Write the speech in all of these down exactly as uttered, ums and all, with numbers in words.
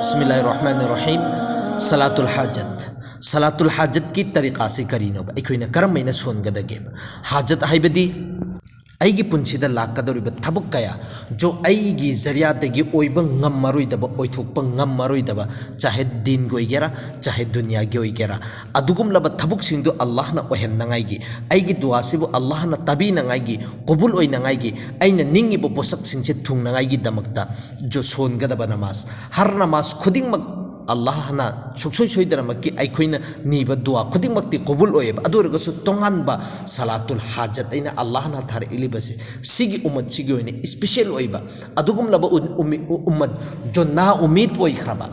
ꯕꯤꯁꯃꯤꯜꯂꯥꯍꯤꯔ ꯔꯍꯃꯥꯅꯤꯔ ꯔꯍꯤꯝ꯫ ꯁꯂꯥꯇꯨꯜ ꯍꯥꯖꯠ꯫ ꯁꯂꯥꯇꯨꯜ ꯍꯥꯖꯠꯀꯤ ꯇꯔꯤꯀꯥꯁꯤ ꯀꯔꯤꯅꯣꯕ? ꯑꯩꯈꯣꯏꯅ ꯀꯔꯝ ꯍꯥꯏꯅ ꯁꯣꯟꯒꯗꯒꯦꯕ? ꯍꯥꯖꯠ ꯍꯥꯏꯕꯗꯤ ꯑꯩꯒꯤ ꯄꯨꯟꯁꯤꯗ ꯂꯥꯛꯀꯗꯧꯔꯤꯕ ꯊꯕꯛ ꯀꯌꯥ ꯖꯣ ꯑꯩꯒꯤ ꯖꯔꯤꯌꯥꯗꯒꯤ ꯑꯣꯏꯕ ꯉꯝꯃꯔꯣꯏꯗꯕ, ꯑꯣꯏꯊꯣꯛꯄ ꯉꯝꯃꯔꯣꯏꯗꯕ, ꯆꯥꯍꯦ ꯗꯤꯟꯒꯤ ꯑꯣꯏꯒꯦꯔꯥ, ꯆꯥꯍꯦ ꯗꯨꯅꯤꯌꯥꯒꯤ ꯑꯣꯏꯒꯦꯔꯥ, ꯑꯗꯨꯒꯨꯝꯂꯕ ꯊꯕꯛꯁꯤꯡꯗꯨ ꯑꯜꯂꯥꯍꯅ ꯑꯣꯏꯍꯟꯅꯉꯥꯏꯒꯤ, ꯑꯩꯒꯤ ꯗꯨꯋꯥꯁꯤꯕꯨ ꯑꯜꯂꯥꯍꯅ ꯇꯥꯕꯤꯅꯉꯥꯏꯒꯤ, ꯀꯕꯨꯜ ꯑꯣꯏꯅꯉꯥꯏꯒꯤ, ꯑꯩꯅ ꯅꯤꯡꯉꯤꯕ ꯄꯣꯠꯁꯛꯁꯤꯡꯁꯦ ꯊꯨꯡꯅꯉꯥꯏꯒꯤꯗꯃꯛꯇ ꯖꯣ ꯁꯣꯟꯒꯗꯕ ꯅꯃꯥꯖ꯫ ꯍꯔ ꯅꯃꯥꯖ ꯈꯨꯗꯤꯡꯃꯛ ꯑꯜꯂꯥꯍꯅ ꯁꯨꯡꯁꯣꯏ ꯁꯣꯏꯗꯅꯃꯛꯀꯤ ꯑꯩꯈꯣꯏꯅ ꯅꯤꯕ ꯗꯨꯋꯥ ꯈꯨꯗꯤꯡꯃꯛꯇꯤ ꯀꯕꯨꯜ ꯑꯣꯏꯌꯦꯕ꯫ ꯑꯗꯨ ꯑꯣꯏꯔꯒꯁꯨ ꯇꯣꯉꯥꯟꯕ ꯁꯂꯥꯇꯨꯜ ꯍꯥꯖꯠ ꯑꯩꯅ ꯑꯜꯂꯥꯍꯅ ꯊꯥꯔꯛꯏꯕꯁꯦ ꯁꯤꯒꯤ ꯎꯝꯃꯠꯁꯤꯒꯤ ꯑꯣꯏꯅ ꯏꯁꯄꯤꯁꯦꯜ ꯑꯣꯏꯕ, ꯑꯗꯨꯒꯨꯝꯂꯕ ꯎꯟ-, ꯎꯝꯃꯤ-, ꯎ-, ꯎꯝꯃꯠ ꯖꯣ ꯅꯥ ꯎꯃꯤꯗ ꯑꯣꯏꯈ꯭ꯔꯕ,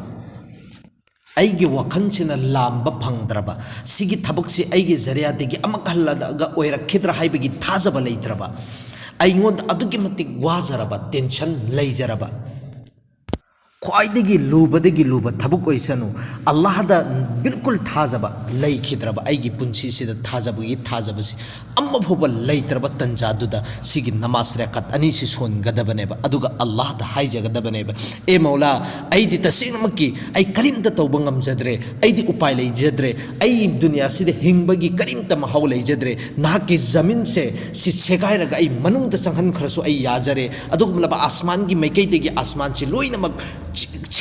ꯑꯩꯒꯤ ꯋꯥꯈꯜꯁꯤꯅ ꯂꯥꯝꯕ ꯐꯪꯗ꯭ꯔꯕ, ꯁꯤꯒꯤ ꯊꯕꯛꯁꯤ ꯑꯩꯒꯤ ꯖꯔꯤꯌꯥꯗꯒꯤ ꯑꯃꯨꯛ ꯍꯜꯂꯒ ꯑꯣꯏꯔꯛꯈꯤꯗ꯭ꯔꯥ ꯍꯥꯏꯕꯒꯤ ꯊꯥꯖꯕ ꯂꯩꯇ꯭ꯔꯕ, ꯑꯩꯉꯣꯟꯗ ꯑꯗꯨꯛꯀꯤ ꯃꯇꯤꯛ ꯋꯥꯖꯔꯕ, ꯇꯦꯟꯁꯟ ꯂꯩꯖꯔꯕ, ꯈ꯭ꯋꯥꯏꯗꯒꯤ ꯂꯨꯕꯗꯒꯤ ꯂꯨꯕ ꯊꯕꯛ ꯑꯣꯏꯁꯅꯨ, ꯑꯜꯂꯥꯍꯗ ꯕꯤꯜꯀꯨꯜ ꯊꯥꯖꯕ ꯂꯩꯈꯤꯗ꯭ꯔꯕ, ꯑꯩꯒꯤ ꯄꯨꯟꯁꯤꯁꯤꯗ ꯊꯥꯖꯕꯒꯤ ꯊꯥꯖꯕꯁꯤ ꯑꯃ ꯐꯥꯎꯕ ꯂꯩꯇ꯭ꯔꯕ ꯇꯟꯖꯥꯗꯨꯗ ꯁꯤꯒꯤ ꯅꯃꯥꯖ ꯔꯦꯀꯥꯠ ꯑꯅꯤꯁꯤ ꯁꯣꯟꯒꯗꯕꯅꯦꯕ꯫ ꯑꯗꯨꯒ ꯑꯜꯂꯥꯍꯗ ꯍꯥꯏꯖꯒꯗꯕꯅꯦꯕ, "ꯑꯦ ꯃꯧꯂꯥ, ꯑꯩꯗꯤ ꯇꯁꯦꯡꯅꯃꯛꯀꯤ ꯑꯩ ꯀꯔꯤꯝꯇ ꯇꯧꯕ ꯉꯝꯖꯗ꯭ꯔꯦ, ꯑꯩꯗꯤ ꯎꯄꯥꯏ ꯂꯩꯖꯗ꯭ꯔꯦ, ꯑꯩ ꯗꯨꯅꯤꯌꯥꯁꯤꯗ ꯍꯤꯡꯕꯒꯤ ꯀꯔꯤꯝꯇ ꯃꯍꯥꯎ ꯂꯩꯖꯗ꯭ꯔꯦ꯫ ꯅꯍꯥꯛꯀꯤ ꯖꯃꯤꯟꯁꯦ ꯁꯤ ꯁꯦꯒꯥꯏꯔꯒ ꯑꯩ ꯃꯅꯨꯡꯗ ꯆꯪꯍꯟꯈ꯭ꯔꯁꯨ ꯑꯩ ꯌꯥꯖꯔꯦ꯫ ꯑꯗꯨꯒꯨꯝꯂꯕ ꯑꯁꯃꯥꯟꯒꯤ ꯃꯥꯏꯀꯩꯗꯒꯤ ꯑꯁꯃꯥꯟꯁꯤ ꯂꯣꯏꯅꯃꯛ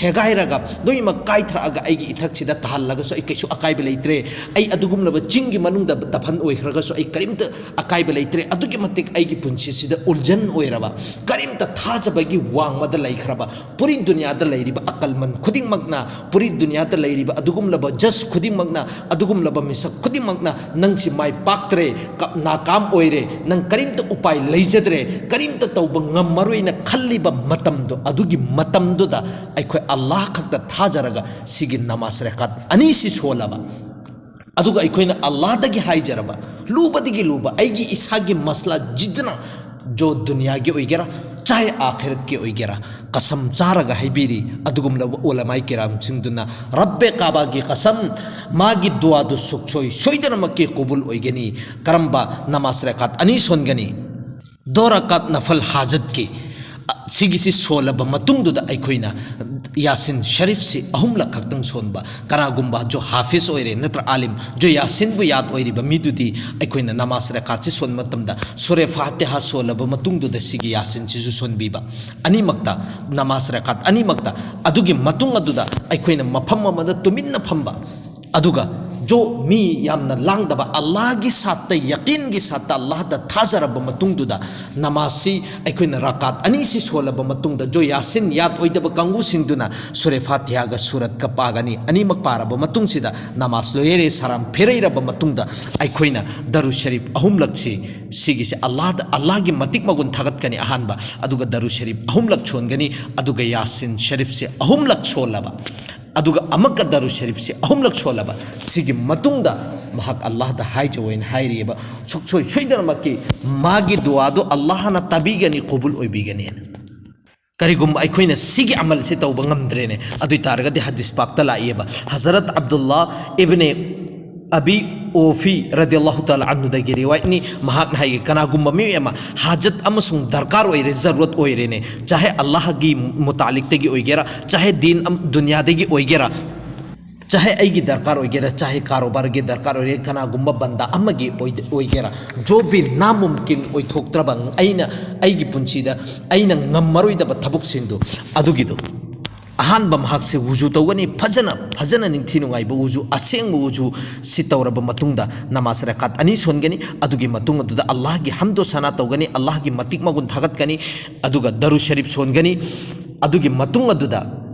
ꯁꯦꯒꯥꯏꯔꯒ, ꯂꯣꯏꯅꯃꯛ ꯀꯥꯏꯊꯔꯛꯑꯒ ꯑꯩꯒꯤ ꯏꯊꯛꯁꯤꯗ ꯇꯥꯍꯜꯂꯒꯁꯨ ꯑꯩ ꯀꯩꯁꯨ ꯑꯀꯥꯏꯕ ꯂꯩꯇ꯭ꯔꯦ꯫ ꯑꯩ ꯑꯗꯨꯒꯨꯝꯂꯕ ꯆꯤꯡꯒꯤ ꯃꯅꯨꯡꯗ ꯗꯐꯟ ꯑꯣꯏꯈ꯭ꯔꯒꯁꯨ ꯑꯩ ꯀꯔꯤꯝꯇ ꯑꯀꯥꯏꯕ ꯂꯩꯇ꯭ꯔꯦ꯫ ꯑꯗꯨꯛꯀꯤ ꯃꯇꯤꯛ ꯑꯩꯒꯤ ꯄꯨꯟꯁꯤꯁꯤꯗ ꯎꯜꯖꯟ ꯑꯣꯏꯔꯕ, ꯀꯔꯤꯝꯇ ꯊꯥꯖꯕꯒꯤ ꯋꯥꯡꯃꯗ ꯂꯩꯈ꯭ꯔꯕ, ꯄꯨꯔꯤ ꯗꯨꯅꯤꯌꯥꯗ ꯂꯩꯔꯤꯕ ꯑꯀꯜꯃꯟ ꯈꯨꯗꯤꯡꯃꯛꯅ, ꯄꯨꯔꯤ ꯗꯨꯅꯤꯌꯥꯗ ꯂꯩꯔꯤꯕ ꯑꯗꯨꯒꯨꯝꯂꯕ ꯖꯁ ꯈꯨꯗꯤꯡꯃꯛꯅ, ꯑꯗꯨꯒꯨꯝꯂꯕ ꯃꯤꯁꯛ ꯈꯨꯗꯤꯡꯃꯛꯅ ꯅꯪꯁꯤ ꯃꯥꯏ ꯄꯥꯛꯇ꯭ꯔꯦ, ꯀ-, ꯅꯥꯀꯥꯝ ꯑꯣꯏꯔꯦ, ꯅꯪ ꯀꯔꯤꯝꯇ ꯎꯄꯥꯏ ꯂꯩꯖꯗ꯭ꯔꯦ, ꯀꯔꯤꯝꯇ ꯇꯧꯕ ꯉꯝꯃꯔꯣꯏꯅ ꯈꯜꯂꯤꯕ ꯃꯇꯝꯗꯣ, ꯑꯗꯨꯒꯤ ꯃꯇꯝꯗꯨꯗ ꯑꯩꯈꯣꯏ ꯑꯜꯂꯥꯍ ꯈꯛꯇ ꯊꯥꯖꯔꯒ ꯁꯤꯒꯤ ꯅꯃꯥꯖ ꯔꯦꯀꯥꯠ ꯑꯅꯤꯁꯤ ꯁꯣꯜꯂꯕ, ꯑꯗꯨꯒ ꯑꯩꯈꯣꯏꯅ ꯑꯜꯂꯥꯍꯗꯒꯤ ꯍꯥꯏꯖꯔꯕ, ꯂꯨꯕꯗꯒꯤ ꯂꯨꯕ ꯑꯩꯒꯤ ꯏꯁꯥꯒꯤ ꯃꯁꯂꯥ ꯖꯤꯗꯅ ꯖꯣ ꯗꯨꯅꯤꯌꯥꯒꯤ ꯑꯣꯏꯒꯦꯔꯥ, ꯆꯥꯍꯦ ꯑꯥꯈꯤꯔꯠꯀꯤ ꯑꯣꯏꯒꯦꯔꯥ, ꯀꯁꯝ ꯆꯥꯔꯒ ꯍꯥꯏꯕꯤꯔꯤ꯫ ꯑꯗꯨꯒꯨꯝꯂꯕ ꯎꯂꯃꯥꯏ ꯀꯤꯔꯥꯝꯁꯤꯡꯗꯨꯅ ꯔꯕꯦ ꯀꯥꯕꯥꯒꯤ ꯀꯁꯝ, ꯃꯥꯒꯤ ꯗꯨꯋꯥꯗꯨ ꯁꯨꯛꯁꯣꯏ ꯁꯣꯏꯗꯅꯃꯛꯀꯤ ꯀꯕꯨꯜ ꯑꯣꯏꯒꯅꯤ꯫ ꯀꯔꯝꯕ ꯅꯃꯥꯖ ꯔꯦꯀꯥꯠ ꯑꯅꯤ ꯁꯣꯟꯒꯅꯤ? ꯗꯣ ꯔꯀꯥꯠ ꯅꯐꯜ ꯍꯥꯖꯠꯀꯤ, ꯑ, ꯁꯤꯒꯤꯁꯤ ꯁꯣꯜꯂꯕ ꯃꯇꯨꯡꯗꯨꯗ ꯑꯩꯈꯣꯏꯅ ꯌꯥꯁꯤꯟ ꯁꯔꯤꯐꯁꯤ ꯑꯍꯨꯝꯂꯛ ꯈꯛꯇꯪ ꯁꯣꯟꯕ꯫ ꯀꯅꯥꯒꯨꯝꯕ ꯖꯣ ꯍꯥꯐꯤꯖ ꯑꯣꯏꯔꯦ, ꯅꯠꯇ꯭ꯔ ꯑꯥꯂꯤꯝ, ꯖꯣ ꯌꯥꯁꯤꯟꯕꯨ ꯌꯥꯗ ꯑꯣꯏꯔꯤꯕ ꯃꯤꯗꯨꯗꯤ ꯑꯩꯈꯣꯏꯅ ꯅꯃꯥꯖ ꯔꯀꯥꯠꯁꯤ ꯁꯣꯟꯕ ꯃꯇꯝꯗ ꯁꯨꯔꯦ ꯐꯥꯇꯤꯍꯥ ꯁꯣꯜꯂꯕ ꯃꯇꯨꯡꯗꯨꯗ ꯁꯤꯒꯤ ꯌꯥꯁꯤꯟꯁꯤꯁꯨ ꯁꯣꯟꯕꯤꯕ꯫ ꯑꯅꯤꯃꯛꯇ, ꯅꯃꯥꯖ ꯔꯀꯥꯠ ꯑꯅꯤꯃꯛꯇ꯫ ꯑꯗꯨꯒꯤ ꯃꯇꯨꯡ ꯑꯗꯨꯗ ꯑꯩꯈꯣꯏꯅ ꯃꯐꯝ ꯑꯃꯗ ꯇꯨꯃꯤꯟꯅ ꯐꯝꯕ꯫ ꯑꯗꯨꯒ ꯖꯣ ꯃꯤ ꯌꯥꯝꯅ ꯂꯥꯡꯗꯕ, ꯑꯜꯂꯥꯍꯒꯤ ꯁꯥꯠꯇ, ꯌꯀꯤꯟꯒꯤ ꯁꯥꯠꯇ, ꯑꯜꯂꯥꯍꯗ ꯊꯥꯖꯔꯕ ꯃꯇꯨꯡꯗꯨꯗ ꯅꯃꯥꯖꯁꯤ ꯑꯩꯈꯣꯏꯅ ꯔꯀꯥꯠ ꯑꯅꯤꯁꯤ ꯁꯣꯜꯂꯕ ꯃꯇꯨꯡꯗ, ꯖꯣ ꯌꯥꯁꯤꯟ ꯌꯥꯗ ꯑꯣꯏꯗꯕ ꯀꯥꯡꯕꯨꯁꯤꯡꯗꯨꯅ ꯁꯨꯔꯦ ꯐꯥꯇꯤꯍꯥꯒ ꯁꯨꯔꯠꯀ ꯄꯥꯒꯅꯤ꯫ ꯑꯅꯤꯃꯛ ꯄꯥꯔꯕ ꯃꯇꯨꯡꯁꯤꯗ ꯅꯃꯥꯖ ꯂꯣꯏꯔꯦ, ꯁꯂꯥꯝ ꯐꯦꯔꯩꯔꯕ ꯃꯇꯨꯡꯗ ꯑꯩꯈꯣꯏꯅ ꯗꯔꯨ ꯁꯔꯤꯐ ꯑꯍꯨꯝꯂꯛꯁꯤ, ꯁꯤꯒꯤꯁꯤ ꯑꯜꯂꯥꯍꯗ, ꯑꯜꯂꯥꯍꯒꯤ ꯃꯇꯤꯛ ꯃꯒꯨꯟ ꯊꯥꯒꯠꯀꯅꯤ ꯑꯍꯥꯟꯕ, ꯑꯗꯨꯒ ꯗꯔꯨ ꯁꯔꯤꯐ ꯑꯍꯨꯝꯂꯛ ꯁꯣꯟꯒꯅꯤ, ꯑꯗꯨꯒ ꯌꯥꯁꯤꯟ ꯁꯔꯤꯐꯁꯤ ꯑꯍꯨꯝꯂꯛ ꯁꯣꯜꯂꯕ, ꯑꯗꯨꯒ ꯑꯃꯨꯛꯀ ꯗꯔꯨ ꯁꯔꯤꯐꯁꯤ ꯑꯍꯨꯝꯂꯛ ꯁꯣꯜꯂꯕ, ꯁꯤꯒꯤ ꯃꯇꯨꯡꯗ ꯃꯍꯥꯛ ꯑꯜꯂꯥꯍꯗ ꯍꯥꯏꯖꯧ ꯍꯥꯏꯅ ꯍꯥꯏꯔꯤꯑꯕ꯫ ꯁꯨꯡꯁꯣꯏ ꯁꯣꯏꯗꯅꯃꯛꯀꯤ ꯃꯥꯒꯤ ꯗꯨꯋꯥꯗꯨ ꯑꯜꯂꯥꯍꯅ ꯇꯥꯕꯤꯒꯅꯤ, ꯀꯕꯨꯜ ꯑꯣꯏꯕꯤꯒꯅꯤ꯫ ꯀꯔꯤꯒꯨꯝꯕ ꯑꯩꯈꯣꯏꯅ ꯁꯤꯒꯤ ꯑꯃꯜꯁꯤ ꯇꯧꯕ ꯉꯝꯗ꯭ꯔꯦꯅꯦ, ꯑꯗꯨ ꯑꯣꯏ ꯇꯥꯔꯒꯗꯤ ꯍꯗꯤꯁ ꯄꯥꯛꯇ ꯂꯥꯛꯏꯑꯕ, ꯍꯖꯔꯠ ꯑꯕꯗꯨꯜꯂꯥ ꯏꯕꯅꯦ ꯑꯕꯤ ꯑꯣꯐꯤ ꯔꯗꯤꯌꯜꯂꯥꯍꯨ ꯇꯥꯂꯥ ꯑꯟꯍꯨꯗꯒꯤ ꯔꯤꯋꯥꯌꯠꯅꯤ꯫ ꯃꯍꯥꯛꯅ ꯍꯥꯏꯒꯦ, ꯀꯅꯥꯒꯨꯝꯕ ꯃꯤꯑꯣꯏ ꯑꯃ ꯍꯥꯖꯠ ꯑꯃꯁꯨꯡ ꯗꯔꯀꯥꯔ ꯑꯣꯏꯔꯦ, ꯖꯔꯨꯔꯠ ꯑꯣꯏꯔꯦꯅꯦ, ꯆꯥꯍꯦ ꯑꯜꯂꯥꯍꯒꯤ ꯃꯨꯇꯥꯂꯤꯛꯇꯒꯤ ꯑꯣꯏꯒꯦꯔꯥ, ꯆꯥꯍꯦ ꯗꯤꯟ ꯑꯝ-, ꯗꯨꯅꯤꯌꯥꯗꯒꯤ ꯑꯣꯏꯒꯦꯔꯥ, ꯆꯥꯍꯦ ꯑꯩꯒꯤ ꯗꯔꯀꯥꯔ ꯑꯣꯏꯒꯦꯔꯥ, ꯆꯥꯍꯦ ꯀꯥꯔꯣꯕꯥꯔꯒꯤ ꯗꯔꯀꯥꯔ ꯑꯣꯏꯔꯦ, ꯀꯅꯥꯒꯨꯝꯕ ꯕꯟꯗꯥ ꯑꯃꯒꯤ ꯑꯣꯏꯗ-, ꯑꯣꯏꯒꯦꯔꯥ, ꯖꯣ ꯕꯤ ꯅꯥꯃꯨꯝꯀꯤꯟ ꯑꯣꯏꯊꯣꯛꯇ꯭ꯔꯕ, ꯑꯩꯅ, ꯑꯩꯒꯤ ꯄꯨꯟꯁꯤꯗ ꯑꯩꯅ ꯉꯝꯃꯔꯣꯏꯗꯕ ꯊꯕꯛꯁꯤꯡꯗꯨ, ꯑꯗꯨꯒꯤꯗꯨ ꯑꯍꯥꯟꯕ ꯃꯍꯥꯛꯁꯦ ꯋꯨꯖꯨ ꯇꯧꯒꯅꯤ, ꯐꯖꯅ, ꯐꯖꯅ ꯅꯤꯡꯊꯤ ꯅꯨꯡꯉꯥꯏꯕ ꯋꯨꯖꯨ, ꯑꯁꯦꯡꯕ ꯋꯨꯖꯨ ꯁꯤ ꯇꯧꯔꯕ ꯃꯇꯨꯡꯗ ꯅꯃꯥꯖ ꯔꯀꯥꯠ ꯑꯅꯤ ꯁꯣꯟꯒꯅꯤ꯫ ꯑꯗꯨꯒꯤ ꯃꯇꯨꯡ ꯑꯗꯨꯗ ꯑꯜꯂꯥꯍꯒꯤ ꯍꯝꯗꯣ ꯁꯅꯥ ꯇꯧꯒꯅꯤ, ꯑꯜꯂꯥꯍꯒꯤ ꯃꯇꯤꯛ ꯃꯒꯨꯟ ꯊꯥꯒꯠꯀꯅꯤ, ꯑꯗꯨꯒ ꯗꯔꯨ ꯁꯔꯤꯐ ꯁꯣꯟꯒꯅꯤ꯫ ꯑꯗꯨꯒꯤ ꯃꯇꯨꯡ ꯑꯗꯨꯗ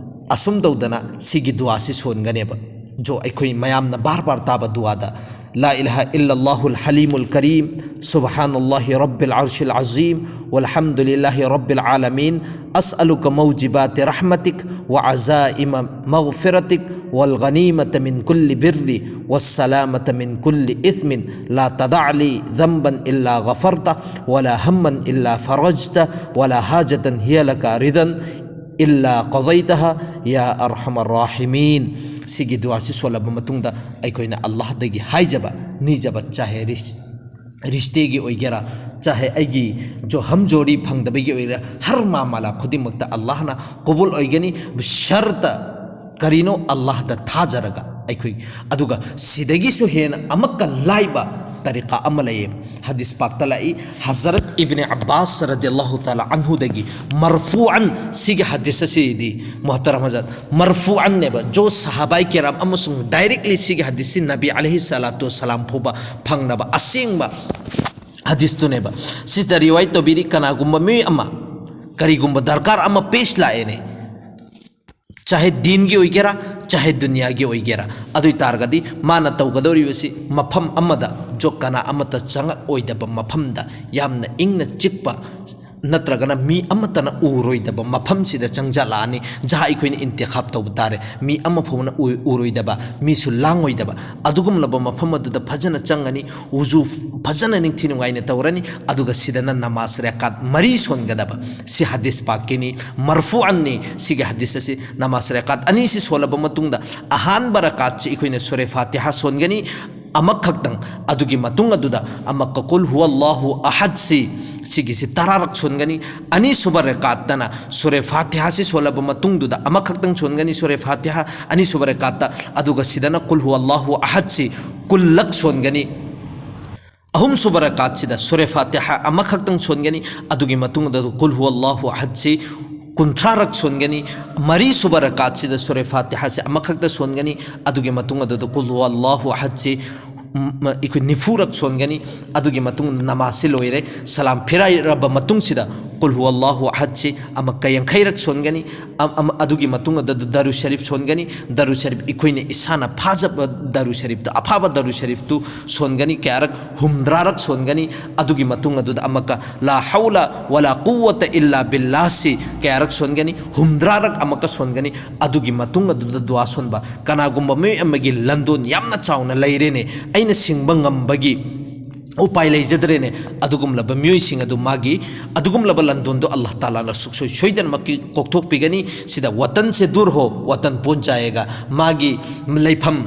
ꯑꯁꯨꯝ ꯇꯧꯗꯅ ꯁꯤꯒꯤ ꯗꯨꯋꯥꯁꯤ ꯁꯣꯟꯒꯅꯦꯕ꯫ ꯖꯣ ꯑꯩꯈꯣꯏ ꯃꯌꯥꯝꯅ ꯕꯥꯔ ꯕꯥꯔ ꯇꯥꯕ ꯗꯨꯋꯥꯗ، لا إله إلا الله الحليم الكريم، سبحان الله رب العرش العظيم، والحمد لله رب العالمين، أسألك موجبات رحمتك وعزائم مغفرتك والغنيمة من كل بر والسلامة من كل إثم، لا تدع لي ذنبا إلا غفرته، ولا هما إلا فرجته، ولا حاجة هي لك رضا إلا قضيتها يا أرحم الراحمين꯫ ꯁꯤꯒꯤ ꯗꯨꯋꯥꯁꯤ ꯁꯣꯜꯂꯕ ꯃꯇꯨꯡꯗ ꯑꯩꯈꯣꯏꯅ ꯑꯜꯂꯥꯍꯗꯒꯤ ꯍꯥꯏꯖꯕ, ꯅꯤꯖꯕ, ꯆꯥꯍꯦ ꯔꯤꯁ-, ꯔꯤꯁꯇꯦꯒꯤ ꯑꯣꯏꯒꯦꯔꯥ, ꯆꯥꯍꯦ ꯑꯩꯒꯤ ꯖꯣ ꯍꯝꯖꯣꯔꯤ ꯐꯪꯗꯕꯒꯤ ꯑꯣꯏꯔꯦ, ꯍꯔ ꯃꯥꯃꯂꯥ ꯈꯨꯗꯤꯡꯃꯛꯇ ꯑꯜꯂꯥꯍꯅ ꯀꯕꯨꯜ ꯑꯣꯏꯒꯅꯤ꯫ ꯁꯔꯇ ꯀꯔꯤꯅꯣ? ꯑꯜꯂꯥꯍꯗ ꯊꯥꯖꯔꯒ ꯑꯩꯈꯣꯏ꯫ ꯑꯗꯨꯒ ꯁꯤꯗꯒꯤꯁꯨ ꯍꯦꯟꯅ ꯑꯃꯛꯀ ꯂꯥꯏꯕ ꯇꯔꯤꯀꯥ ꯑꯃ ꯂꯩꯌꯦ꯫ ꯍꯗꯤꯁ ꯄꯥꯛꯇ ꯂꯥꯛꯏ, ꯍꯖꯔꯠ ꯏꯕꯅꯦ ꯑꯕꯥꯁ ꯔꯗꯤꯌꯜꯂꯥꯍꯨ ꯇꯥꯂꯥ ꯑꯟꯍꯨꯗꯒꯤ ꯃꯔꯐꯨꯑꯟ, ꯁꯤꯒꯤ ꯍꯗꯤꯁ ꯑꯁꯤꯗꯤ ꯃꯨꯍꯇꯔꯝ ꯍꯖꯔꯠ ꯃꯔꯐꯨꯑꯟꯅꯦꯕ, ꯖꯣ ꯁꯍꯥꯕꯥꯏ ꯀꯤꯔꯥꯝ ꯑꯃꯁꯨꯡ directly ꯁꯤꯒꯤ ꯍꯗꯤꯁꯁꯤ ꯅꯕꯤ ꯑꯂꯩꯍꯤ ꯁꯂꯥꯇꯨ ꯋꯁꯁꯂꯥꯝ ꯐꯥꯎꯕ ꯐꯪꯅꯕ ꯑꯁꯦꯡꯕ ꯍꯗꯤꯁꯇꯨꯅꯦꯕ꯫ ꯁꯤꯗ ꯔꯤꯋꯥꯏꯠ ꯇꯧꯕꯤꯔꯤ, ꯀꯅꯥꯒꯨꯝꯕ ꯃꯤꯑꯣꯏ ꯑꯃ ꯀꯔꯤꯒꯨꯝꯕ ꯗꯔꯀꯥꯔ ꯑꯃ ꯄꯦꯁ ꯂꯥꯛꯑꯦꯅꯦ, ꯆꯥꯍꯦ ꯗꯤꯟꯒꯤ ꯑꯣꯏꯒꯦꯔꯥ, ꯆꯥꯍꯦ ꯗꯨꯅꯤꯌꯥꯒꯤ ꯑꯣꯏꯒꯦꯔꯥ, ꯑꯗꯨ ꯑꯣꯏ ꯇꯥꯔꯒꯗꯤ ꯃꯥꯅ ꯇꯧꯒꯗꯧꯔꯤꯕꯁꯤ ꯃꯐꯝ ꯑꯃꯗ ꯖꯣ ꯀꯅꯥ ꯑꯃꯠꯇ ꯆꯪꯉꯛꯑꯣꯏꯗꯕ ꯃꯐꯝꯗ, ꯌꯥꯝꯅ ꯏꯪꯅ ꯆꯤꯛꯄ ꯅꯠꯇ꯭ꯔꯒꯅ ꯃꯤ ꯑꯃꯠꯇꯅ ꯎꯔꯣꯏꯗꯕ ꯃꯐꯝꯁꯤꯗ ꯆꯪꯖꯜꯂꯛꯑꯅꯤ꯫ ꯖꯍꯥ ꯑꯩꯈꯣꯏꯅ ꯏꯟꯇꯤꯈꯥꯕ ꯇꯧꯕ ꯇꯥꯔꯦ, ꯃꯤ ꯑꯃ ꯐꯥꯎꯕꯅ ꯎ-, ꯎꯔꯣꯏꯗꯕ, ꯃꯤꯁꯨ ꯂꯥꯡꯉꯣꯏꯗꯕ ꯑꯗꯨꯒꯨꯝꯂꯕ ꯃꯐꯝ ꯑꯗꯨꯗ ꯐꯖꯅ ꯆꯪꯉꯅꯤ꯫ ꯎꯖꯨ ꯐꯖꯅ ꯅꯤꯡꯊꯤ ꯅꯨꯡꯉꯥꯏꯅ ꯇꯧꯔꯅꯤ꯫ ꯑꯗꯨꯒ ꯁꯤꯗꯅ ꯅꯃꯥꯖ ꯔꯦꯀꯥꯠ ꯃꯔꯤ ꯁꯣꯟꯒꯗꯕ꯫ ꯁꯤ ꯍꯗꯤꯁ ꯄꯥꯛꯀꯤꯅꯤ, ꯃꯔꯐꯨꯑꯟꯅꯤ꯫ ꯁꯤꯒꯤ ꯍꯗꯤꯁ ꯑꯁꯤ ꯅꯃꯥꯖ ꯔꯦꯀꯥꯠ ꯑꯅꯤꯁꯤ ꯁꯣꯜꯂꯕ ꯃꯇꯨꯡꯗ, ꯑꯍꯥꯟꯕ ꯔꯦꯀꯥꯠꯁꯤ ꯑꯩꯈꯣꯏꯅ ꯁꯨꯔꯦ ꯐꯥꯇꯤꯍꯥ ꯁꯣꯟꯒꯅꯤ ꯑꯃꯈꯛꯇꯪ꯫ ꯑꯗꯨꯒꯤ ꯃꯇꯨꯡ ꯑꯗꯨꯗ ꯑꯃꯛꯀ ꯀꯨꯜ ꯍꯨꯋꯜꯂꯥꯍꯨ ꯑꯍꯗꯁꯤ, ꯁꯤꯒꯤꯁꯤ ꯇꯔꯥꯔꯛ ꯁꯣꯟꯒꯅꯤ꯫ ꯑꯅꯤꯁꯨꯕ ꯔꯦꯀꯥꯠꯇꯅ ꯁꯨꯔꯦ ꯐꯥꯇꯤꯍꯥꯁꯤ ꯁꯣꯜꯂꯕ ꯃꯇꯨꯡꯗꯨꯗ ꯑꯃꯈꯛꯇꯪ ꯁꯣꯟꯒꯅꯤ ꯁꯨꯔꯦ ꯐꯥꯇꯤꯍꯥ ꯑꯅꯤꯁꯨꯕ ꯔꯦꯀꯥꯠꯇ꯫ ꯑꯗꯨꯒ ꯁꯤꯗꯅ ꯀꯨꯜ ꯍꯨꯋꯜꯂꯥꯍꯨ ꯑꯍꯗꯁꯤ ꯀꯨꯜꯂꯛ ꯁꯣꯟꯒꯅꯤ꯫ ꯑꯍꯨꯝꯁꯨꯕ ꯔꯀꯥꯠꯁꯤꯗ ꯁꯨꯔꯦ ꯐꯥꯇꯤꯍꯥ ꯑꯃꯈꯛꯇꯪ ꯁꯣꯟꯒꯅꯤ꯫ ꯑꯗꯨꯒꯤ ꯃꯇꯨꯡꯗ ꯀꯨꯜ ꯍꯨꯋꯜꯂꯥꯍꯨ ꯑꯍꯗꯁꯤ ꯀꯨꯟꯊ꯭ꯔꯥꯔꯛ ꯁꯣꯟꯒꯅꯤ꯫ ꯃꯔꯤꯁꯨꯕ ꯔꯀꯥꯠꯁꯤꯗ ꯁꯨꯔꯦ ꯐꯥꯇꯤꯍꯥꯁꯤ ꯑꯃꯈꯛꯇ ꯁꯣꯟꯒꯅꯤ꯫ ꯑꯗꯨꯒꯤ ꯃꯇꯨꯡ ꯑꯗꯨꯗ ꯀꯨꯜ ꯍꯨꯋꯜꯂꯥꯍꯨ ꯑꯍꯗꯁꯤ, ꯎꯝ, ꯑꯩꯈꯣꯏ ꯅꯤꯐꯨꯔꯛ ꯁꯣꯟꯒꯅꯤ꯫ ꯑꯗꯨꯒꯤ ꯃꯇꯨꯡꯗ ꯅꯃꯥꯖꯁꯤ ꯂꯣꯏꯔꯦ꯫ ꯁꯂꯥꯝ ꯐꯤꯔꯥꯏꯔꯕ ꯃꯇꯨꯡꯁꯤꯗ ꯀꯨꯜ ꯍꯨꯋꯜꯂꯥꯍꯨ ꯑꯍꯗꯁꯤ ꯑꯃꯛꯀ ꯌꯥꯡꯈꯩꯔꯛ ꯁꯣꯟꯒꯅꯤ꯫ ꯑꯝ-, ꯑꯝ-, ꯑꯗꯨꯒꯤ ꯃꯇꯨꯡ ꯑꯗꯨꯗ ꯗꯔꯨ ꯁꯔꯤꯐ ꯁꯣꯟꯒꯅꯤ꯫ ꯗꯔꯨ ꯁꯔꯤꯐ ꯑꯩꯈꯣꯏꯅ ꯏꯁꯥꯅ ꯐꯥꯖꯕ ꯗꯔꯨ ꯁꯔꯤꯐꯇꯨ, ꯑꯐꯥꯕ ꯗꯔꯨ ꯁꯔꯤꯐꯇꯨ ꯁꯣꯟꯒꯅꯤ꯫ ꯀꯌꯥꯔꯛ? ꯍꯨꯝꯗ꯭ꯔꯥꯔꯛ ꯁꯣꯟꯒꯅꯤ꯫ ꯑꯗꯨꯒꯤ ꯃꯇꯨꯡ ꯑꯗꯨꯗ ꯑꯃꯛꯀ ꯂꯥ ꯍꯧꯂ ꯋꯂꯥ ꯀꯨꯋ꯭ꯋꯇ ꯏꯜꯂꯥ ꯕꯤꯜꯂꯥꯍꯁꯤ ꯀꯌꯥꯔꯛ ꯁꯣꯟꯒꯅꯤ? ꯍꯨꯝꯗ꯭ꯔꯥꯔꯛ ꯑꯃꯛꯀ ꯁꯣꯟꯒꯅꯤ꯫ ꯑꯗꯨꯒꯤ ꯃꯇꯨꯡ ꯑꯗꯨꯗ ꯗꯨꯋꯥ ꯁꯣꯟꯕ꯫ ꯀꯅꯥꯒꯨꯝꯕ ꯃꯤꯑꯣꯏ ꯑꯃꯒꯤ ꯂꯟꯗꯣꯟ ꯌꯥꯝꯅ ꯆꯥꯎꯅ ꯂꯩꯔꯦꯅꯦ, ꯑꯩꯅ ꯁꯤꯡꯕ ꯉꯝꯕꯒꯤ ꯎꯄꯥꯏ ꯂꯩꯖꯗ꯭ꯔꯦꯅꯦ, ꯑꯗꯨꯒꯨꯝꯂꯕ ꯃꯤꯑꯣꯏꯁꯤꯡ ꯑꯗꯨ ꯃꯥꯒꯤ ꯑꯗꯨꯒꯨꯝꯂꯕ ꯂꯟꯗꯣꯟꯗꯣ ꯑꯜꯂꯥꯍ ꯇꯥꯂꯥꯅ ꯁꯨꯛꯁꯣꯏ ꯁꯣꯏꯗꯅꯃꯛꯀꯤ ꯀꯣꯛꯊꯣꯛꯄꯤꯒꯅꯤ꯫ ꯁꯤꯗ ꯋꯇꯟ ꯁꯦ ꯗꯨꯔ ꯍꯣ, ꯋꯇꯟ ꯄꯣꯟ ꯖꯥꯌꯦꯒꯥ, ꯃꯥꯒꯤ ꯂꯩꯐꯝ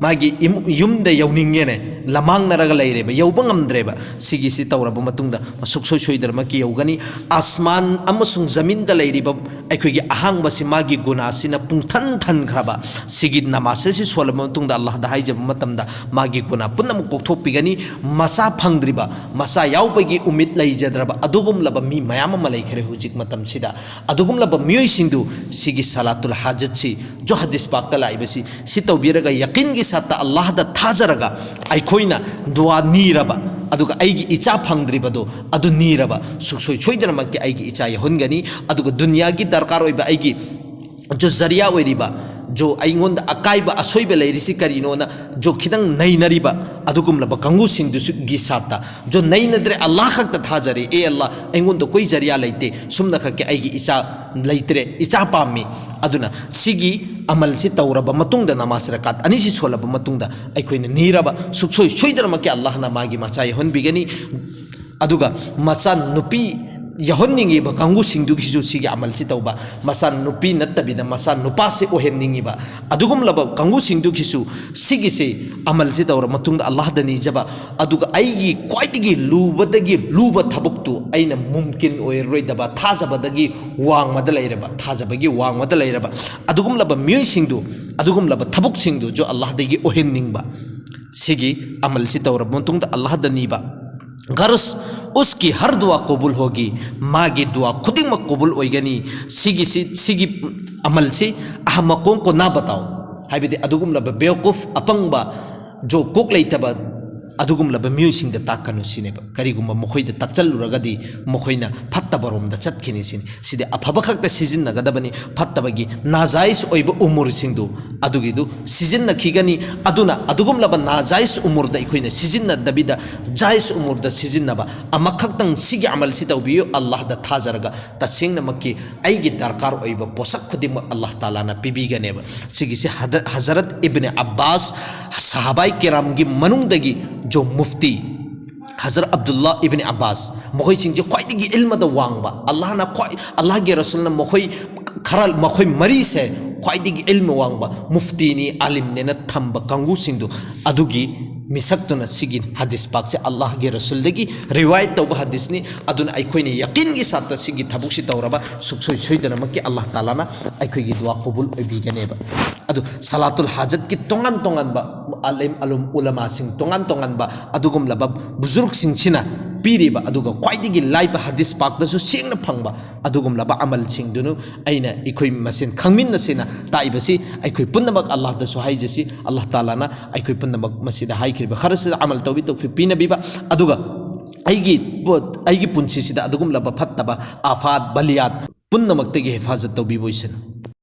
ꯃꯥꯒꯤ ꯏꯃꯨ-, ꯌꯨꯝꯗ ꯌꯧꯅꯤꯡꯉꯦꯅꯦ, ꯂꯃꯥꯡꯅꯔꯒ ꯂꯩꯔꯦꯕ, ꯌꯧꯕ ꯉꯝꯗ꯭ꯔꯦꯕ꯫ ꯁꯤꯒꯤꯁꯤ ꯇꯧꯔꯕ ꯃꯇꯨꯡꯗ ꯁꯨꯛꯁꯣꯏ ꯁꯣꯏꯗꯅꯃꯛꯀꯤ ꯌꯧꯒꯅꯤ꯫ ꯑꯁꯃꯥꯟ ꯑꯃꯁꯨꯡ ꯖꯃꯤꯟꯗ ꯂꯩꯔꯤꯕ ꯑꯩꯈꯣꯏꯒꯤ ꯑꯍꯥꯡꯕꯁꯤ ꯃꯥꯒꯤ ꯒꯨꯅꯥꯁꯤꯅ ꯄꯨꯡꯊꯟ ꯊꯟꯈ꯭ꯔꯕ꯫ ꯁꯤꯒꯤ ꯅꯃꯥꯖ ꯑꯁꯤ ꯁꯣꯜꯂꯕ ꯃꯇꯨꯡꯗ ꯑꯜꯂꯥꯍꯗ ꯍꯥꯏꯖꯕ ꯃꯇꯝꯗ ꯃꯥꯒꯤ ꯒꯨꯅꯥ ꯄꯨꯝꯅꯃꯛ ꯀꯣꯛꯊꯣꯛꯄꯤꯒꯅꯤ꯫ ꯃꯆꯥ ꯐꯪꯗ꯭ꯔꯤꯕ, ꯃꯆꯥ ꯌꯥꯎꯕꯒꯤ ꯎꯃꯤꯠ ꯂꯩꯖꯗ꯭ꯔꯕ ꯑꯗꯨꯒꯨꯝꯂꯕ ꯃꯤ ꯃꯌꯥꯝ ꯑꯃ ꯂꯩꯈ꯭ꯔꯦ ꯍꯧꯖꯤꯛ ꯃꯇꯝꯁꯤꯗ꯫ ꯑꯗꯨꯒꯨꯝꯂꯕ ꯃꯤꯑꯣꯏꯁꯤꯡꯗꯨ ꯁꯤꯒꯤ ꯁꯂꯥꯇꯨꯜ ꯍꯥꯖꯠꯁꯤ, ꯖꯣ ꯍꯗꯤꯁ ꯄꯥꯛꯇ ꯂꯥꯛꯏꯕꯁꯤ, ꯁꯤ ꯇꯧꯕꯤꯔꯒ ꯌꯀꯤꯟꯒꯤ ꯁꯥꯠꯇ ꯑꯜꯂꯥꯍꯗ ꯊꯥꯖꯔꯒ ꯑꯩꯈꯣꯏꯅ ꯗꯨꯋꯥ ꯅꯤꯔꯕ, ꯑꯗꯨꯒ ꯑꯩꯒꯤ ꯏꯆꯥ ꯐꯪꯗ꯭ꯔꯤꯕꯗꯣ ꯑꯗꯨ ꯅꯤꯔꯕ, ꯁꯨꯛꯁꯣꯏ ꯁꯣꯏꯗꯅꯃꯛꯀꯤ ꯑꯩꯒꯤ ꯏꯆꯥ ꯌꯧꯍꯟꯒꯅꯤ꯫ ꯑꯗꯨꯒ ꯗꯨꯅꯤꯌꯥꯒꯤ ꯗꯔꯀꯥꯔ ꯑꯣꯏꯕ ꯑꯩꯒꯤ ꯖꯣ ꯖꯔꯤꯌꯥ ꯑꯣꯏꯔꯤꯕ, ꯖꯣ ꯑꯩꯉꯣꯟꯗ ꯑꯀꯥꯏꯕ ꯑꯁꯣꯏꯕ ꯂꯩꯔꯤꯁꯤ ꯀꯔꯤꯅꯣꯅ ꯖꯣ ꯈꯤꯇꯪ ꯅꯩꯅꯔꯤꯕ ꯑꯗꯨꯒꯨꯝꯂꯕ ꯀꯥꯡꯕꯨꯁꯤꯡꯗꯨꯁꯨꯒꯤ ꯁꯥꯠꯇ, ꯖꯣ ꯅꯩꯅꯗ꯭ꯔꯦ, ꯑꯜꯂꯥꯍ ꯈꯛꯇ ꯊꯥꯖꯔꯦ꯫ ꯑꯦ ꯑꯜꯂꯥꯍ, ꯑꯩꯉꯣꯟꯗ ꯀꯣꯏ ꯖꯔꯤꯌꯥ ꯂꯩꯇꯦ, ꯁꯨꯝꯅ ꯈꯛꯀꯤ ꯑꯩꯒꯤ ꯏꯆꯥ ꯂꯩꯇ꯭ꯔꯦ, ꯏꯆꯥ ꯄꯥꯝꯃꯤ꯫ ꯑꯗꯨꯅ ꯁꯤꯒꯤ ꯑꯃꯜꯁꯤ ꯇꯧꯔꯕ ꯃꯇꯨꯡꯗ, ꯅꯃꯥꯖ ꯔꯀꯥꯠ ꯑꯅꯤꯁꯤ ꯁꯣꯜꯂꯕ ꯃꯇꯨꯡꯗ ꯑꯩꯈꯣꯏꯅ ꯅꯤꯔꯕ ꯁꯨꯛꯁꯣꯏ ꯁꯣꯏꯗꯅꯃꯛꯀꯤ ꯑꯜꯂꯥꯍꯅ ꯃꯥꯒꯤ ꯃꯆꯥ ꯌꯧꯍꯟꯕꯤꯒꯅꯤ꯫ ꯑꯗꯨꯒ ꯃꯆꯥ ꯅꯨꯄꯤ ꯌꯧꯍꯟꯅꯤꯡꯉꯤꯕ ꯀꯥꯡꯕꯨꯁꯤꯡꯗꯨꯒꯤꯁꯨ ꯁꯤꯒꯤ ꯑꯃꯜꯁꯤ ꯇꯧꯕ, ꯃꯆꯥ ꯅꯨꯄꯤ ꯅꯠꯇꯕꯤꯗ ꯃꯆꯥ ꯅꯨꯄꯥꯁꯤ ꯑꯣꯏꯍꯟꯅꯤꯡꯉꯤꯕ ꯑꯗꯨꯒꯨꯝꯂꯕ ꯀꯥꯡꯕꯨꯁꯤꯡꯗꯨꯒꯤꯁꯨ ꯁꯤꯒꯤꯁꯤ ꯑꯃꯜꯁꯤ ꯇꯧꯔ ꯃꯇꯨꯡꯗ ꯑꯜꯂꯥꯍꯗ ꯅꯤꯖꯕ, ꯑꯗꯨꯒ ꯑꯩꯒꯤ ꯈ꯭ꯋꯥꯏꯗꯒꯤ ꯂꯨꯕꯗꯒꯤ ꯂꯨꯕ ꯊꯕꯛꯇꯨ ꯑꯩꯅ ꯃꯨꯝꯀꯤꯟ ꯑꯣꯏꯔꯔꯣꯏꯗꯕ, ꯊꯥꯖꯕꯗꯒꯤ ꯋꯥꯡꯃꯗ ꯂꯩꯔꯕ, ꯊꯥꯖꯕꯒꯤ ꯋꯥꯡꯃꯗ ꯂꯩꯔꯕ ꯑꯗꯨꯒꯨꯝꯂꯕ ꯃꯤꯑꯣꯏꯁꯤꯡꯗꯨ, ꯑꯗꯨꯒꯨꯝꯂꯕ ꯊꯕꯛꯁꯤꯡꯗꯨꯁꯨ ꯑꯜꯂꯥꯍꯗꯒꯤ ꯑꯣꯏꯍꯟꯅꯤꯡꯕ꯫ ꯁꯤꯒꯤ ꯑꯃꯜꯁꯤ ꯇꯧꯔꯕ ꯃꯇꯨꯡꯗ ꯑꯜꯂꯥꯍꯗ ꯅꯤꯕ꯫ ꯒꯔꯁ, ꯎꯁꯀꯤ ꯍꯔ ꯗꯨꯋꯥ ꯀꯣꯕꯨꯜ ꯍꯣꯒꯤ, ꯃꯥꯒꯤ ꯗꯨꯋꯥ ꯈꯨꯗꯤꯡꯃꯛ ꯀꯣꯕꯨꯜ ꯑꯣꯏꯒꯅꯤ꯫ ꯁꯤꯒꯤꯁꯤ, ꯁꯤꯒꯤ ꯑꯃꯜꯁꯤ ꯑꯍꯃꯀꯣꯡ ꯀꯣ ꯅꯥ ꯕꯇꯥꯎ, ꯍꯥꯏꯕꯗꯤ ꯑꯗꯨꯒꯨꯝꯂꯕ ꯕꯦꯋꯀꯨꯐ, ꯑꯄꯪꯕ, ꯖꯣ ꯀꯣꯛ ꯂꯩꯇꯕ ꯑꯗꯨꯒꯨꯝꯂꯕ ꯃꯤꯑꯣꯏꯁꯤꯡꯗ ꯇꯥꯛꯀꯅꯨ ꯁꯤꯅꯦꯕ꯫ ꯀꯔꯤꯒꯨꯝꯕ ꯃꯈꯣꯏꯗ ꯇꯥꯛꯆꯜꯂꯨꯔꯒꯗꯤ ꯃꯈꯣꯏꯅ ꯐꯠꯇꯕꯔꯣꯝꯗ ꯆꯠꯈꯤꯅꯤ ꯁꯤꯅꯤ꯫ ꯁꯤꯗꯤ ꯑꯐꯕ ꯈꯛꯇ ꯁꯤꯖꯤꯟꯅꯒꯗꯕꯅꯤ, ꯐꯠꯇꯕꯒꯤ ꯅꯥꯖꯥꯏꯖ ꯑꯣꯏꯕ ꯎꯃꯨꯔꯁꯤꯡꯗꯨ ꯑꯗꯨꯒꯤꯗꯨ ꯁꯤꯖꯤꯟꯅꯈꯤꯒꯅꯤ꯫ ꯑꯗꯨꯅ ꯑꯗꯨꯒꯨꯝꯂꯕ ꯅꯥꯖꯥꯏꯖ ꯎꯃꯨꯔꯗ ꯑꯩꯈꯣꯏꯅ ꯁꯤꯖꯤꯟꯅꯗꯕꯤꯗ ꯖꯥꯏꯖ ꯎꯃꯨꯔꯗ ꯁꯤꯖꯤꯟꯅꯕ ꯑꯃꯈꯛꯇꯪ ꯁꯤꯒꯤ ꯑꯃꯜꯁꯤ ꯇꯧꯕꯤꯌꯨ꯫ ꯑꯜꯂꯥꯍꯗ ꯊꯥꯖꯔꯒ ꯇꯁꯦꯡꯅꯃꯛꯀꯤ ꯑꯩꯒꯤ ꯗꯔꯀꯥꯔ ꯑꯣꯏꯕ ꯄꯣꯠꯁꯛ ꯈꯨꯗꯤꯡꯃꯛ ꯑꯜꯂꯥꯍ ꯇꯥꯂꯥꯅ ꯄꯤꯕꯤꯒꯅꯦꯕ꯫ ꯁꯤꯒꯤꯁꯤ ꯍꯗ-, ꯍꯖꯔꯠ ꯏꯕꯅꯦ ꯑꯕꯥꯁ, ꯁꯍꯥꯕꯥꯏ ꯀꯤꯔꯥꯝꯒꯤ ꯃꯅꯨꯡꯗꯒꯤ ꯖꯣ ꯃꯨꯐꯇꯤ ꯍꯖꯔꯠ ꯑꯕꯗꯨꯜꯂꯥ ꯏꯕꯅꯦ ꯑꯕꯥꯁ, ꯃꯈꯣꯏꯁꯤꯡꯁꯦ ꯈ꯭ꯋꯥꯏꯗꯒꯤ ꯏꯜꯃꯗ ꯋꯥꯡꯕ, ꯑꯜꯂꯥꯍꯅ ꯈ꯭ꯋꯥꯏ-, ꯑꯜꯂꯥꯍꯒꯤ ꯔꯁꯨꯜꯅ ꯃꯈꯣꯏ ꯈꯔ, ꯃꯈꯣꯏ ꯃꯔꯤꯁꯦ ꯈ꯭ꯋꯥꯏꯗꯒꯤ ꯏꯜꯃ ꯋꯥꯡꯕ ꯃꯨꯐꯇꯤꯅꯤ, ꯑꯥꯂꯤꯝꯅꯦꯅ ꯊꯝꯕ ꯀꯥꯡꯕꯨꯁꯤꯡꯗꯨ, ꯑꯗꯨꯒꯤ ꯃꯤꯁꯛꯇꯨꯅ ꯁꯤꯒꯤ ꯍꯗꯤꯁ ꯄꯥꯛꯁꯦ ꯑꯜꯂꯥꯍꯒꯤ ꯔꯁꯨꯜꯗꯒꯤ ꯔꯤꯋꯥꯌꯠ ꯇꯧꯕ ꯍꯗꯤꯁꯅꯤ꯫ ꯑꯗꯨꯅ ꯑꯩꯈꯣꯏꯅ ꯌꯀꯤꯟꯒꯤ ꯁꯥꯠꯇ ꯁꯤꯒꯤ ꯊꯕꯛꯁꯤ ꯇꯧꯔꯕ ꯁꯨꯛꯁꯣꯏ ꯁꯣꯏꯗꯅꯃꯛꯀꯤ ꯑꯜꯂꯥꯍ ꯇꯥꯂꯥꯅ ꯑꯩꯈꯣꯏꯒꯤ ꯗꯨꯋꯥ ꯀꯕꯨꯜ ꯑꯣꯏꯕꯤꯒꯅꯦꯕ꯫ ꯑꯗꯨ ꯁꯂꯥꯇꯨꯜ ꯍꯥꯖꯠꯀꯤ ꯇꯣꯉꯥꯟ ꯇꯣꯉꯥꯟꯕ ꯑꯂꯤꯝ ꯑꯂꯨꯝ ꯎꯂꯃꯥꯁꯤꯡ, ꯇꯣꯉꯥꯟ ꯇꯣꯉꯥꯟꯕ ꯑꯗꯨꯒꯨꯝꯂꯕ ꯕꯨꯖꯨꯔꯒꯁꯤꯡꯁꯤꯅ ꯄꯤꯔꯤꯕ, ꯑꯗꯨꯒ ꯈ꯭ꯋꯥꯏꯗꯒꯤ ꯂꯥꯏꯕ ꯍꯗꯤꯁ ꯄꯥꯛꯇꯁꯨ ꯁꯦꯡꯅ ꯐꯪꯕ ꯑꯗꯨꯒꯨꯝꯂꯕ ꯑꯃꯜꯁꯤꯡꯗꯨꯅ ꯑꯩꯅ ꯑꯩꯈꯣꯏ ꯃꯁꯦꯟ ꯈꯪꯃꯤꯟꯅꯁꯦꯅ ꯇꯥꯛꯏꯕꯁꯤ ꯑꯩꯈꯣꯏ ꯄꯨꯝꯅꯃꯛ ꯑꯜꯂꯥꯍꯗꯁꯨ ꯍꯥꯏꯖꯁꯤ꯫ ꯑꯜꯂꯥꯍ ꯇꯥꯂꯥꯅ ꯑꯩꯈꯣꯏ ꯄꯨꯝꯅꯃꯛ ꯃꯁꯤꯗ ꯍꯥꯏꯈ꯭ꯔꯤꯕ ꯈꯔꯁꯤꯗ ꯑꯃꯜ ꯇꯧꯕꯤ ꯇꯧꯐꯤ ꯄꯤꯅꯕꯤꯕ, ꯑꯗꯨꯒ ꯑꯩꯒꯤ ꯄꯣꯠ, ꯑꯩꯒꯤ ꯄꯨꯟꯁꯤꯁꯤꯗ ꯑꯗꯨꯒꯨꯝꯂꯕ ꯐꯠꯇꯕ ꯑꯥꯐꯥꯠ, ꯕꯂꯤꯌꯥꯠ ꯄꯨꯝꯅꯃꯛꯇꯒꯤ ꯍꯤꯐꯥꯖꯠ ꯇꯧꯕꯤꯕ ꯑꯣꯏꯁꯅꯨ꯫